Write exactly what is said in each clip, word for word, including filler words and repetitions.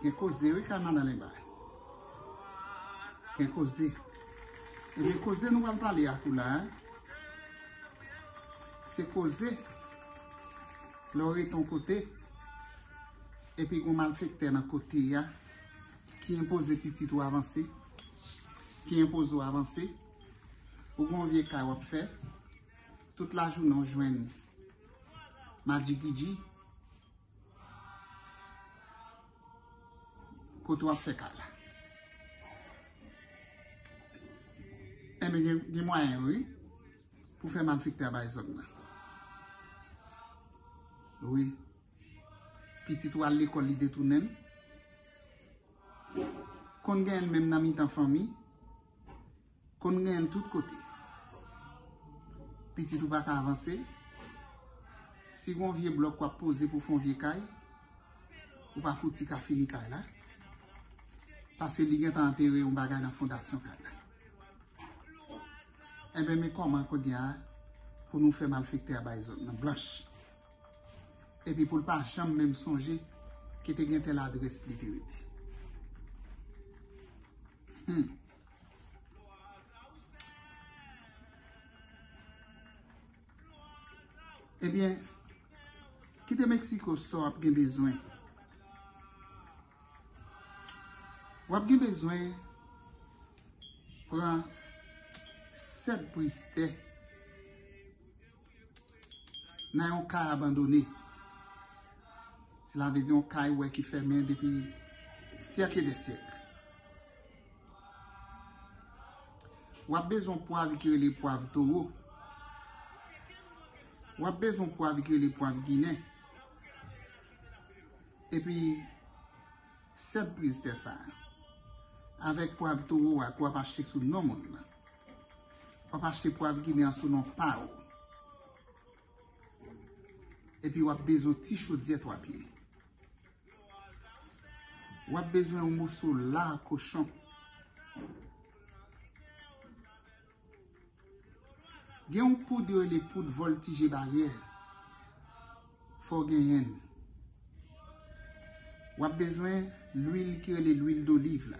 Gen koze, wi, kay madan Lenba. Gen koze. Ebyen, koze nou pral pale ak ou la, se koze lè w rete yon kote, epi gen yon malfektè nan kote a, ki enpoze pitit ou avanse, ki enpoze w avanse, ou gen yon vye kay w ap fè, tout lajounen w jwenn madjigidji, kote w ap fè kay la. Enben, gen, gen mwayen, wi, pou fè malfektè a bay zòn nan. Wi. Pitit ou al lekòl, li detounen l. Konn genyen l menm nan mitan fanmi. Konn genyen l tout kote. Pitit ou pa ka avanse. Si gen yon vye blòk w ap poze pou fè yon vye kay, ou pa fouti ka fini kay la. Paske li gentan antere yon bagay nan fondasyon kay la. Enben, men kòman kounye a pou nou fè malfektè a bay zòn nan blanch. Epi pou l pa janm menm sonje ke te gen tèl adrès li te rete. Hmm. Ebyen, kite Meksiko sa w ap gen bezwen. W ap gen bezwen pran sèt priz tè nan yon kay abandone. Sela vle di yon kay ou wè ki fèmen depi syèk e dè syèk. W ap bezwen pwav ki rele pwav towo. W ap bezwen pwav ki rele pwav ginen. Epi, sèt priz tè sa a, avèk pwav towo a ke w ap achte sou non moun nan. W ap achte pwav ginen an sou non pa w. Epi w ap bezwen ti chodyè twa pye. W ap bezwen yon moso la kochon. Gen yon poud yo rele poud vòltije baryè. Fò w genyen l. W ap bezwen lwil ki rele lwil doliv la.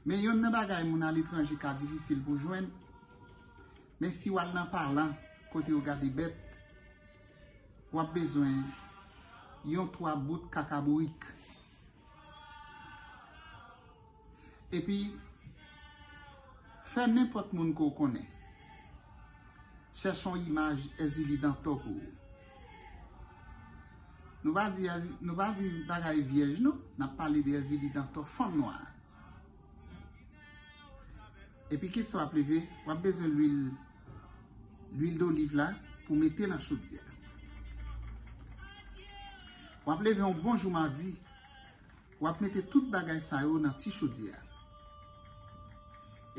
Men yonn nan bagay moun aletranje ka difisil pou jwenn, men si w al nan palan kote yo gade bèt, w ap bezwen yon twa bout kaka bourik. Epi, fè nenpòt moun ke w konnen chèche yon imaj Èzili Dantò pou ou. Nou pa di, Èzi- nou pa di bagay vyèj, non. N ap pale de Èzili Dantò, fanm nwa. Epi kisa w ap leve? W ap bezwen lwil, lwil doliv la pou mete nan chodyè. W ap leve yon bon jou madi, w ap mete tout bagay sa yo nan ti chodyè a.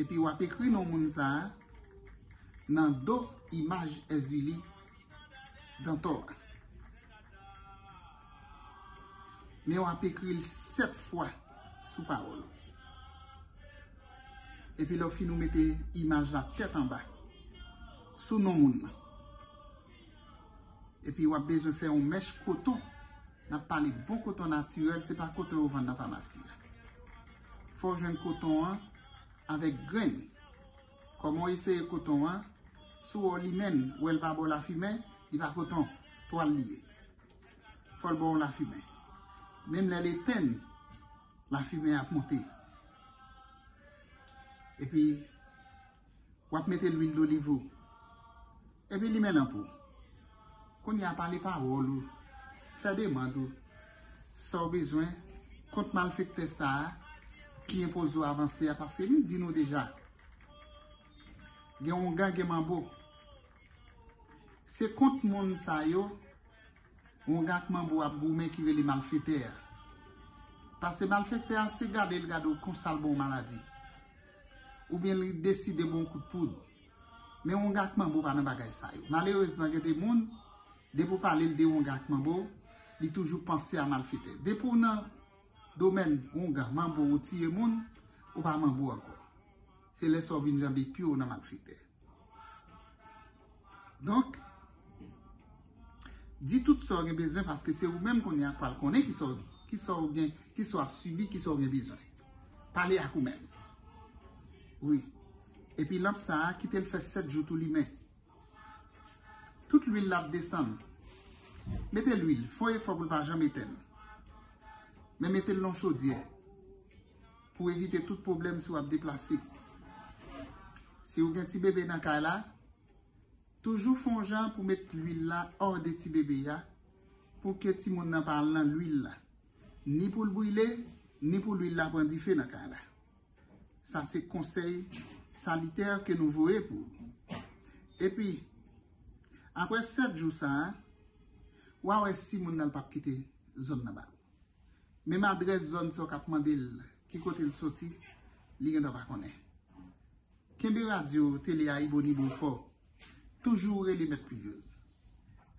Epi w ap ekri non moun sa a nan do imaj Èzili Dantò a. Men w ap ekri l sèt fwa sou pawòl ou. Epi lè w fin ou mete imaj la tèt anba sou non moun nan. Epi w ap bezwen fè yon mèch koton. N ap pale bon koton natirèl, se pa koton yo vann nan famasi a. Fò w jwenn koton an avèk grenn. Kòman w eseye koton an? Si w wè w limen l, w wè l pa ba w lafimen, li pa koton, twal li ye. Fò l ba w lafimen. Menm lè l etenn, lafimen ap monte. Epi, w ap mete lwil doliv ou. Epi limen lanp ou. Kounye a pale pawòl ou. Fè demann ou. Sa w bezwen kont malfektè sa a ki enpoze w avanse a, paske m di nou deja. Gen wongan, gen manbo. Se kont moun sa yo wongan ak manbo ap goumen ki rele malfetè a. Paske malfektè a se gade l gade w konsa l ba w maladi. Oubyen li deside ba w kout poud. Men wongan ak manbo pa nan bagay sa yo. Malerezman, gen de moun, depi w pale l de wongan ak manbo, li toujou panse a malfetè. Depi w nan domèn wongan, manbo, ou tiye moun, ou pa manbo ankò. Se lè sa w vin janbe pye w nan malfetè. Donk, Di tout sa w gen bezwen, paske se ou menm kounye a k pral konnen ki sa w, ki sa w gen, ki sa w ap sibi, ki sa w gen bezwen. Pale ak ou menm. Wi. Epi lanp sa a, kite l fè sèt jou tou limen. Tout lwil la ap desann. Mete lwil, fè yon efò pou l pa janm etèn. Men mete l nan chodyè pou evite tout pwoblèm si w ap deplase. Si w gen ti bebe nan kay la, toujou fè yon jan pou met lwil la hors de ti bebe a, pou ke timoun nan pa al nan lwil la. Ni pou l brile, ni pou lwil la pran dife nan kay la. Sa se konsèy salitè ke nou voye pou ou. Epi, apre sèt jou sa a, w a wè si moun nan l p ap kite zòn nan ba ou. Menm adrès zòn sa w k ap mande l ki kote l soti, li gendwa pa konnen. Kenbe radyo tele Ayibonib ou fò. Toujou rele Mèt Plivyez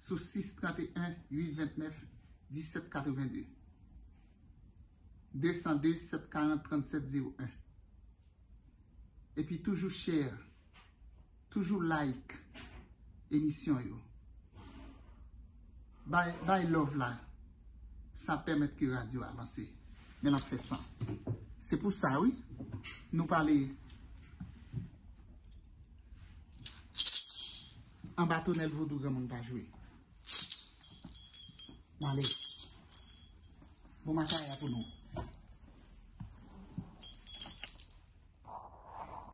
sou sis trant e en uit ventnèf disèt katrevenn de, de san de sèt karant trannsèt zewo en. Epi toujou share, toujou like emisyon yo. Bay, bay love la. Sa pèmèt ke radyo a avanse. Men l ap fè san. Se pou sa, wi, nou pale anba tonèl vodou granmoun pa jwe. N ale. Bon matay la pou nou.